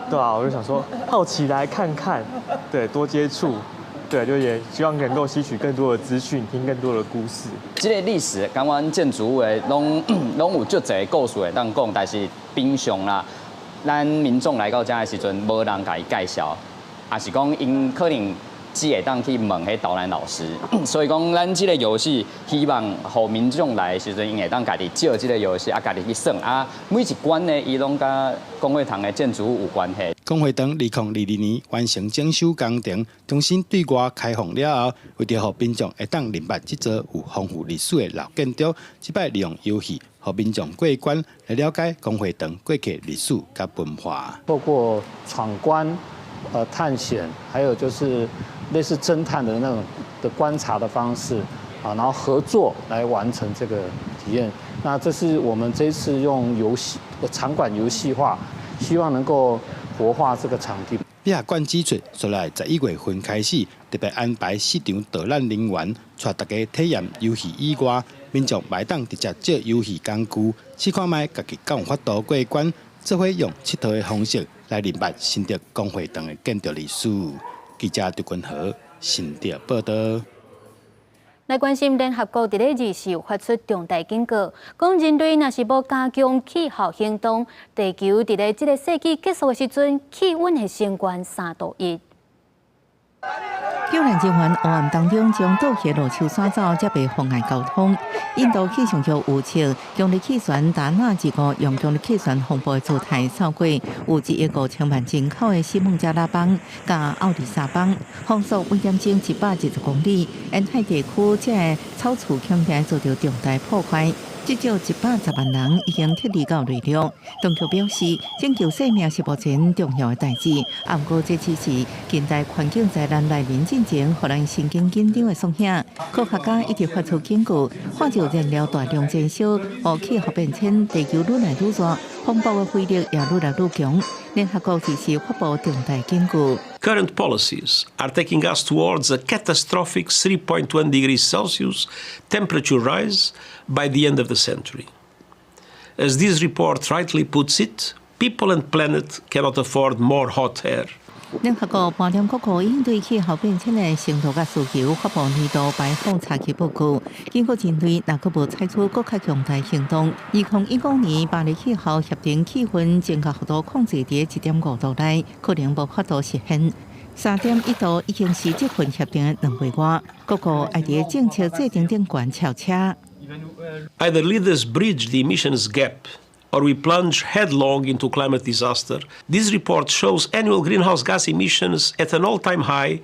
對啊，我就想說好奇來看看，對，多接觸，對，就也希望能夠吸取更多的資訊，聽更多的故事。這个歷史，感覺建築物的攏攏有足濟故事會當講，但是平常啦，咱民眾來到遮的時陣，無人共伊介紹，抑是講𪜶可能只會當去問彼導覽老師，所以講咱這个遊戲希望予民眾來的時陣，𪜶會當家己借這个遊戲啊，家己去耍啊。每一關呢，伊攏佮公會堂的建築物有關係。公會堂2022年完成整修工程，重新對外開放了後，為著予民眾會當認捌這座有豐富歷史的老建築，這擺利用遊戲，予民眾過關來了解公會堂過去歷史佮文化。透過闖關、探險，還有就是類似偵探的那種的觀察的方式，啊，然後合作來完成這個體驗。那這是我們這次用遊戲場館遊戲化，希望能夠活化這個場地。美學館指出，紲來11月份開始，特別安排四場導覽人員，帶大家體驗遊戲以外，民眾嘛會當直接借遊戲工具，試看覓家己敢有法度過關，做伙用𨑨迌的方式來認捌新竹公會堂的建築歷史。記者劉君豪新竹報道。來關心聯合國佇咧24有發出重大警告，講人類若是無加強氣候行動，地球佇咧這个世紀結束的時陣，氣溫會升懸3度1。救援人員黑暗當中將倒去的路樹徙走，才袂妨礙交通。印度氣象局預測，強烈氣旋達納這個用強烈氣旋風暴的姿態掃過有1億5千萬人口的西孟加拉邦佮奧里薩邦，風速每點鐘120公里，沿海地區這个草厝恐驚遭著重大破壞。至少110萬人已經撤離到內陸。當局表示，拯救生命是目前重要的代誌。啊，毋過這只是近代環境災難來臨進前，予人神經緊張的縮影。科學家一直發出警告，化石燃料大量燃燒，予氣候變遷，地球愈來愈熱，風暴的威力也愈來愈強。聯合國這時發布重大警告。 Current policies are taking us towards a catastrophic 3.1 degrees Celsius temperature rise by the end of the century. As this report rightly puts it, people and planet cannot afford more hot air. 聯合國盤點各國應對氣候變遷的承諾佮需求，發布年度排放差距報告。警告人類若閣無採取閣較強大行動，2015年巴黎氣候協定氣溫增加幅度控制佇1.5度內，可能無法度實現。3.1度已經是這份協定的2倍外，各國愛佇政策制定頂懸超車。 Either leaders bridge the emissions gap or we plunge headlong into climate disaster. This report shows annual greenhouse gas emissions at an all-time high,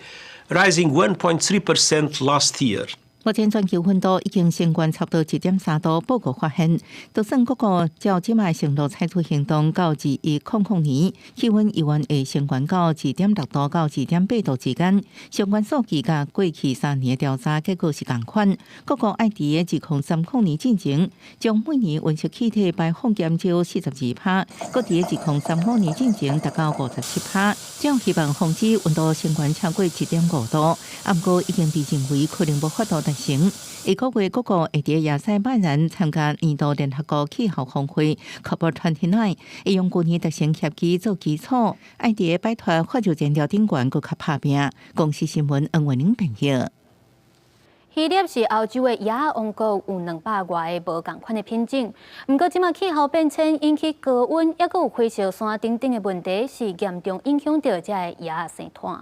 rising 1.3% last year. 目前全球溫度已經升懸差不多1.3度。報告發現，就算各國照這擺承諾採取行動，到2100年，氣溫猶原會升懸到2.6度到2.8度之間。相關數據佮過去3年的調查結果是仝款。各國愛佇2030年進前，將每年溫室氣體排放減少42%，閣佇2035年進前達到57%，才有希望防止溫度升懸超過1.5度。啊，毋過已經被認為可能無法度達成。下個月各國會佇亞塞拜然參加年度聯合國氣候峰會，COP29，會用舊年達成協議做基礎，愛佇擺脫化石燃料頂懸，閣較拍拚。公視新聞恩慧玲編譯。希臘是歐洲的椰仔王國，有200外个無仝款的品種。毋過，這馬氣候變遷引起高溫，抑閣有火燒山等等的問題，是嚴重影響著這个椰仔生態。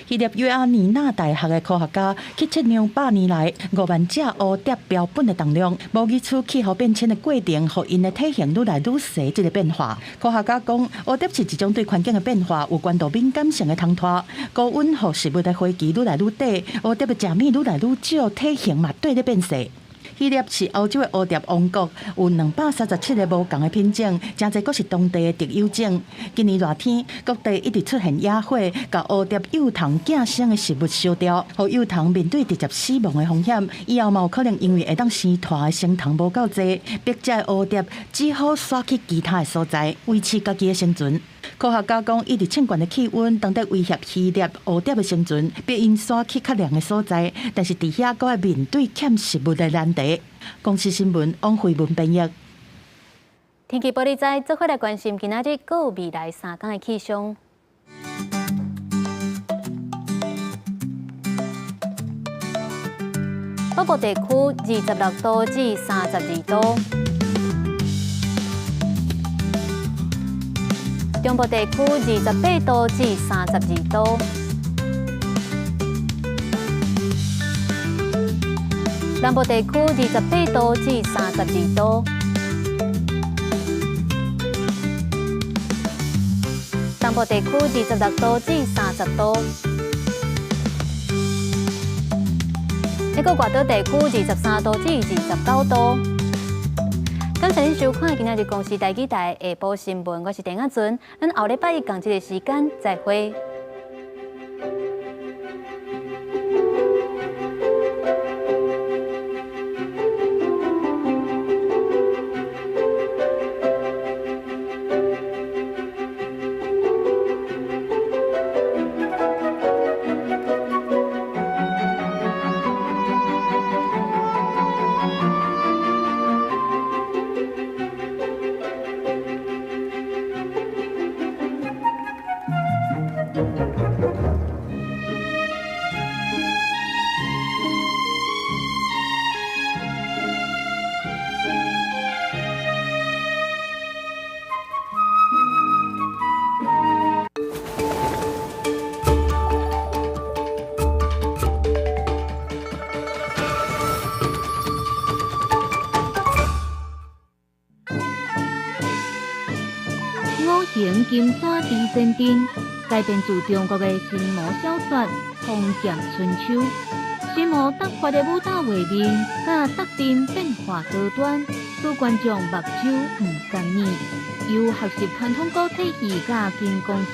希臘約阿尼納大學的科學家去測量100年來5萬隻蝴蝶標本的重量，模擬出氣候變遷的過程，予𪜶的體型愈來愈細這个變化。科學家講，蝴蝶是一種對環境的變化有高度敏感性的蟲豸。高溫予食物的花期愈來愈短，蝴蝶的食物愈來愈少，體型嘛綴咧變細。希臘是歐洲的蝴蝶王國，有237個無仝的品種，誠濟閣是當地的特有種。今年熱天，各地一直出現野火，共蝴蝶幼蟲寄生的食物燒掉，予幼蟲面對直接死亡的風險。以後嘛有可能因為會當生湠的成蟲無夠濟，迫這蝴蝶只好徙去其他的所在，維持家己的生存。科學家講，一直升懸的氣溫，當咧威脅希臘蝴蝶的生存，逼𪜶徙去較涼的所在。但是佇遐閣愛面對欠食物的難題。公視新聞王慧文編譯。天氣玻璃仔，做伙來關心今仔日閣有未來3工的氣象。北部地區26度至32度。中部地區28度至32度，南部地區28度至32度，東部地區26度至30度，一個外島地區23度至29度。感謝您收看今仔日公視台語台下晡新聞，我是鄭亞純，咱後禮拜一仝這个時間再會。五行金山地仙阵，改编自中國的神魔小說《封建春秋》。神魔突發的武打畫面，佮特陣變化多端，使觀眾目睭毋甘眼。由學習傳統古仔戲佮金剛。